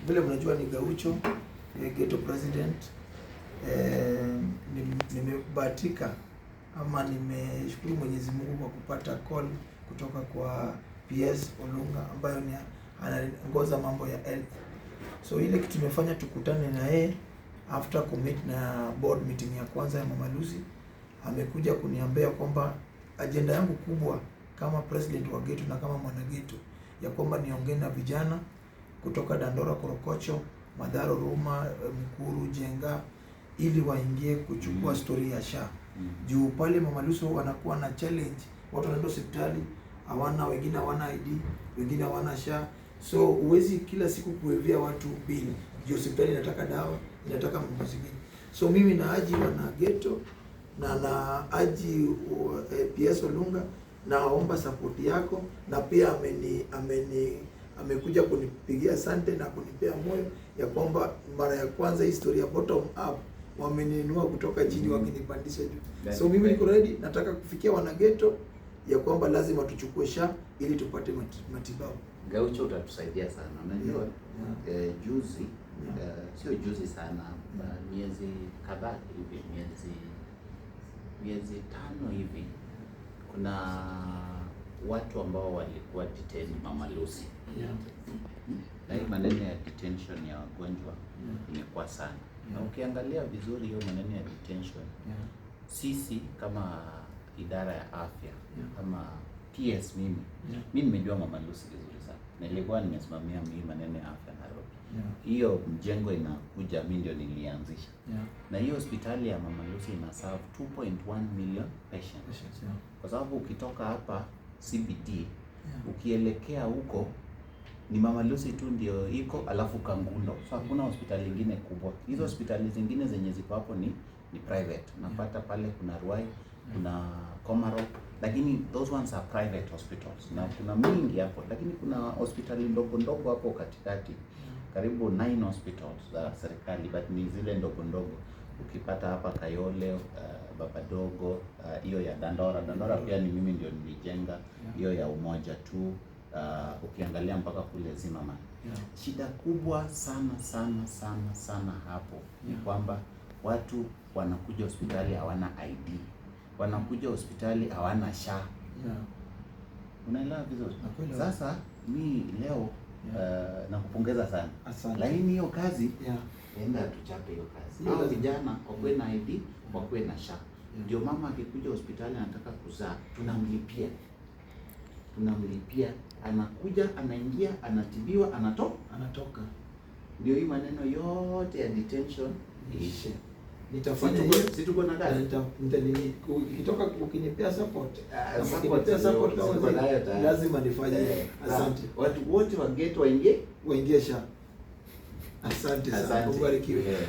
Vile mnajua ni Gaucho, ghetto president. Nimebahatika ama nimeshukuru Mwenyezi Mungu kwa kupata call kutoka kwa PS Olunga ambayo ni anaongoza mambo ya health. So ile kitu tumefanya, tukutane na yeye after commit na board meeting ya kwanza ya Mama Lucy, amekuja kuniambia kwamba agenda yangu kubwa kama president wa ghetto na kama mwana ghetto, ya kwamba niongee na vijana kutoka Dandora, Korokocho, Mathare, Huruma, Mukuru, Njenga, ili waingie kuchukua story ya SHA. Juu pale Mama Lucy wanakuwa na challenge, watu wanaenda hospitali hawana, wengine hawana ID, wengine hawana SHA, so huwezi kila siku kuwekea watu bill juu hospitali inataka dawa, inataka mambo zingine. So mimi naurge wana ghetto na naurge PS Olunga, naomba support yako, na pia ameni ameni amekuja kunipigia asante na kunipea moyo ya kwamba mara ya kwanza historia bottom up wameniinua kutoka chini wakinipandisha juu. So mimi niko ready, nataka kufikia wanageto ya kwamba lazima tuchukue SHA ili tupate matibabu. Gaucho, utatusaidia sana. Unajua, juzi, sio juzi sana, miezi kadhaa hivi, miezi 5 hivi, kuna watu ambao walikuwa detained Mama Lucy. Na hii maneno ya detention ya wagonjwa imekuwa sana. Na ukiangalia vizuri hiyo maneno ya detention, sisi kama idara ya afya, kama PS mimi, mi nimejua Mama Lucy vizuri sana. Nilikuwa nimesimamia hii maneno ya afya Nairobi. Hiyo mjengo inakuja, mi ndio nilianzisha. Na hiyo hospitali ya Mama Lucy ina serve 2.1 million patients. Patients, yeah. Kwa sababu ukitoka hapa CBD ukielekea huko ni Mama Lucy tu ndio iko, alafu Kangundo. So hakuna hospitali ingine kubwa. Hizo hospitali zingine zenye ziko hapo ni private. Unapata pale kuna Ruai, kuna Komarock, lakini those ones are private hospitals. Na kuna mingi hapo, lakini kuna hospitali ndogo ndogo hapo katikati. Karibu 9 hospitals za serikali, but ni zile ndogo ndogo. Ukipata hapa Kayole, Baba Dogo, hiyo ya Dandora. Dandora pia ni mimi ndio nilijenga hiyo ya Umoja tu. Ukiangalia mpaka kule Zimmerman. Shida kubwa sana sana sana sana hapo ni kwamba watu wanakuja hospitali hawana ID, wanakuja hospitali hawana SHA. Unaelewa vizuri? Nakuelewa. Sasa mi leo nakupongeza sana, Asante. lakini hiyo kazi, enda tuchape hiyo kazi. Hiyo Hao lazima. vijana wakuwe na ID, wakuwe na SHA. Ndio mama akikuja hospitali anataka kuzaa, tunamlipia, tunamlipia, anakuja, anaingia, anatibiwa, anatoka. Anatoka. Ndio hii maneno yote ya detention iishe. Nitafanya Si tuko- hiyo. Si tuko na kazi? Nini, ukitoka ukinipea support, Ah, kama support ukinipea support kama ziko nayo tayari. lazima nifanye. Asante. Watu wote wa ghetto waingie. Waingie SHA. Asante sana. Asante. Ubarikiwe. Yeah.